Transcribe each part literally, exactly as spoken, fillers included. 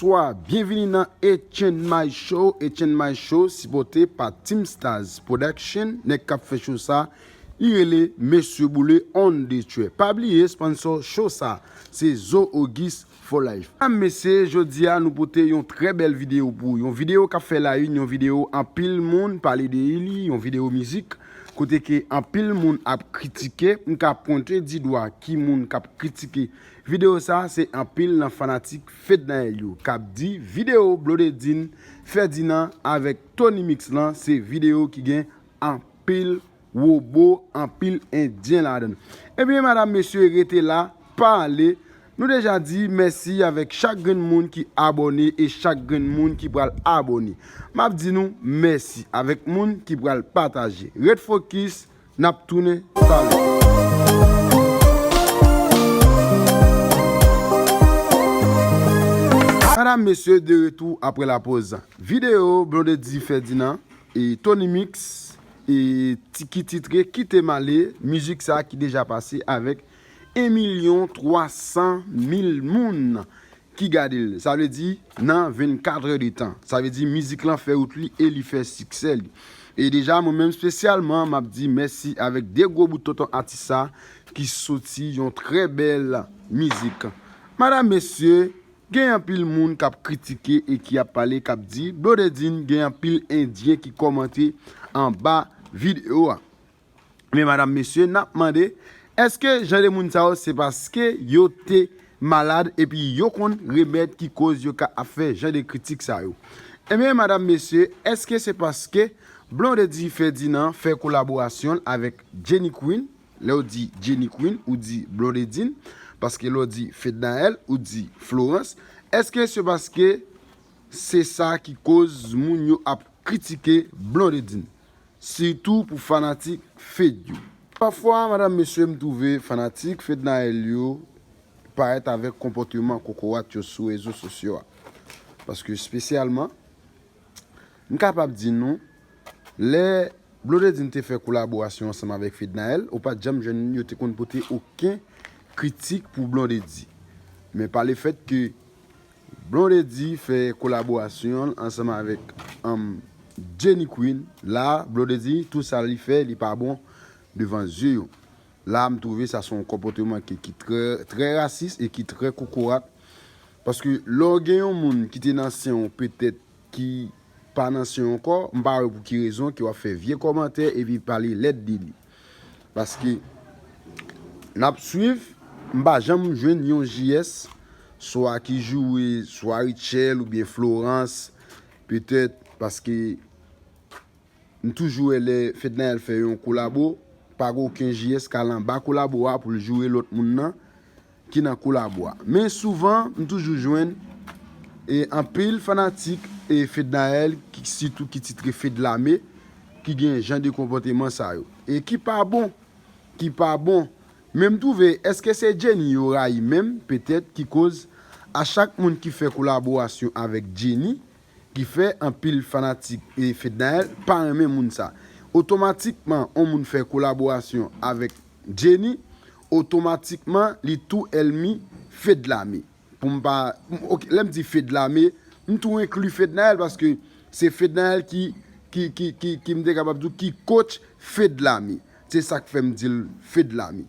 Bonswa, byenvini nan Etienne My Show. Etienne My Show sipòte pa Team Stars Production. Nèg k ap fè show sa, li rele Mesye Boule on the track. Pa bliye, sponsor show sa, se Zo Auguste for Life. Medam, mesye, jodi a nou pote yon trè bèl videyo pou ou. Yon videyo k ap fè la une, yon videyo anpil moun pale de li, yon videyo mizik, kote ke anpil moun ap kritike. M ka pwente di dwa ki moun k ap kritike videyo sa, se anpil nan fanatik Fednaelle yo k ap di videyo Blondedy Ferdinand avèk Tony Mix lan se videyo ki gen anpil wobo, anpil endyen ladan l. Ebyen, medam, mesye, rete la, pa ale. Nou deja di mèsi avèk chak grenn moun ki abòne e chak grenn moun ki pral abòne. M ap di nou mèsi avèk moun ki pral pataje. Ret fokis, n ap tounen talè. Medam, mesye, de retour après la pause. Videyo Blondedy Ferdinand e Tony Mix e ti, ki titre Kite M Ale, mizik sa ki deja pase avèk en milyon twa san mil moun ki gade l. Sa vle di nan vennkat è de tan. Sa vle di mizik lan fè wout li e li fè siksè li. E deja, mwen menm espesyalman, m ap di mèsi avèk de gwo bout tonton atis sa ki soti yon trè bèl mizik. Medam, mesye, gen anpil moun k ap kritike e ki ap pale, k ap di Blondedy gen anpil endyen ki kòmante anba videyo a. Men medam, mesye, n ap mande, èske jan de moun sa yo se paske yo te malad epi yo konn remèd ki koz yo ka ap fè jan de kritik sa yo? Ebyen, medam, mesye, èske se paske Blondedy Ferdinand fè kolaborasyon l avèk Jenny Queen? Lè w di Jenny Queen, ou di Blondedy, paske lè w di Fednaelle, ou di Florence. Èske se paske se sa ki koz moun yo ap kritike Blondedy? Sitou pou fanatik Fed yo. Pafwa, medam, mesye, m twouve fanatik Fednaelle yo parèt avèk konpòteman kokorat yo sou rezo sosyo a. Paske espesyalman, m kapab di nou, lè Blondedy te fè kolaborasyon ansanm avèk Fednaelle, ou pa t janm jwenn yo te konn pote okenn kritik pou Blondedy. Men pa lefèt ke Blondedy fè kolaborasyon l ansanm avèk, um, Jenny Queen, la, Blondedy, tou sa li fè, li pa bon devan zye yo. La, m twouve sa se yon konpòteman ki, ki trè, trè rasis e ki trè kokorat. Paske lè w gen yon moun ki te nan sen w, petèt ki pa nan sen w ankò, m pa wè pou ki rezon ke w ap fè vye kòmantè epi pale lèd de li. Paske n ap swiv, m pa janm jwenn yon J S, swa ki joure, swa Rutshelle oubyen Florence, petèt, paske m toujou wè lè Fednaelle fè yon kolabo, pa gen okenn J S k al anba kolabo a pou l joure lòt moun nan ki nan kolabo a. Men souvan, m toujou jwenn, e, anpil fanatik, e, Fednaelle, ki, sitou ki titre Fedlame, ki gen jan de konpòteman sa yo. E ki pa bon, ki pa bon. Men m twouve, èske se Jenny yo rayi menm, petèt, ki koz a chak moun ki fè kolaborasyon avèk Jenny, ki fè anpil fanatik, e, Fednaelle pa renmen moun sa. Otomatikman, yon moun fè kolaborasyon avèk Jenny, otomatikman, li tou ènmi Fedlame. Pou m pa, m, ok, lè m di Fedlame, m tou enkli Fednaelle paske se Fednaelle ki, ki, ki, ki, ki m te kapab di w ki coach Fedlame. Se sa k fè m di l Fedlame.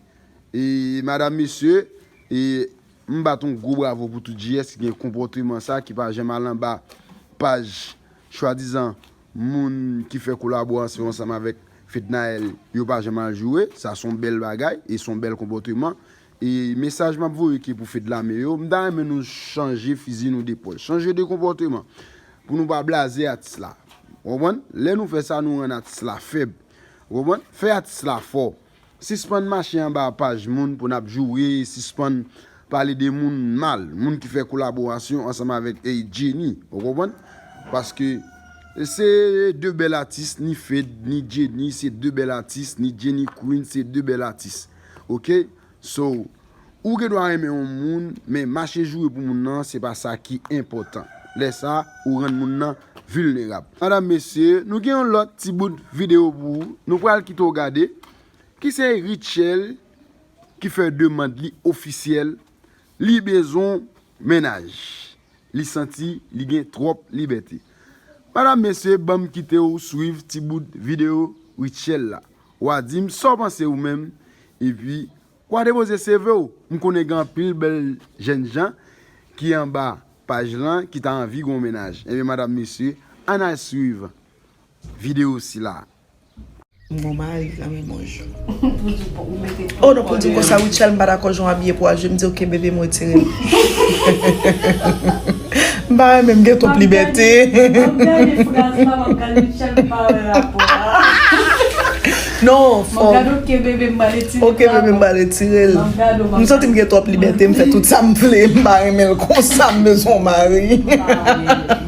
E medam, mesye, e m bat yon gwo bravo pou tout J S ki gen konpòteman sa, ki pa janm al anba paj swadizan moun ki fè kolaborasyon ansanm avèk Fednaelle, yo pa janm al joure. Sa se yon bèl bagay e se yon bèl konpòteman. E mesaj m ap voye ki pou Fedlame yo, m ta renmen nou chanje fizi nou de pòch, chanje de konpòteman pou nou pa blaze atis la. Ou konprann? Lè nou fè sa, nou rann atis la fèb. Ou konprann? Fè atis la fò. Sispann mache anba paj moun pou n ap joure, sispann pale de moun mal, moun ki fè kolaborasyon ansanm avèk, ey, Jenny, ou konprann? Paske se de bèl atis, ni Fed, ni Jenny, se de bèl atis, ni Jenny Queen, se de bèl atis. Oke? So, ou gen dwa renmen yon moun, men mache joure pou moun nan, se pa sa ki enpòtan. Lè sa, ou rann moun nan vilnerab. Medam, mesye, nou gen yon lòt ti bout videyo pou ou. Nou pral kite w gade. Ki se Rutshelle ki fè demann li ofisyèl, li bezwen mennaj. li santi li gen twòp libète. Madanm, mesye, ban m kite w swiv ti bout videyo Rutshelle la. W a di m sa w panse ou menm, epi w a depoze C V w. M konnen gen anpil bèl jènjan ki anba paj lan ki ta anvi gen yon mennaj. Ebyen, madanm, mesye, ann al swiv videyo sila. M gon mari kanmenm yon jou. Oh non, pou di w konsa, Rutshelle, m pa dakò jan w abiye pou al jwe. M di, "Ok, bebe, m retire l." M pa renmen, m gen twòp libète. M ap gade fraz la, m ap gade Rutshelle, m pa wè rapò a. Non, fò. M ap gade, "Ok, bebe, m ba retire l." Ok, bebe, m ba retire l. M ap gade, m ap gade. M santi m gen twòp libète, m fè tout sa m vle, m pa renmen l konsa, m bezwen yon mari. M pa renmen l.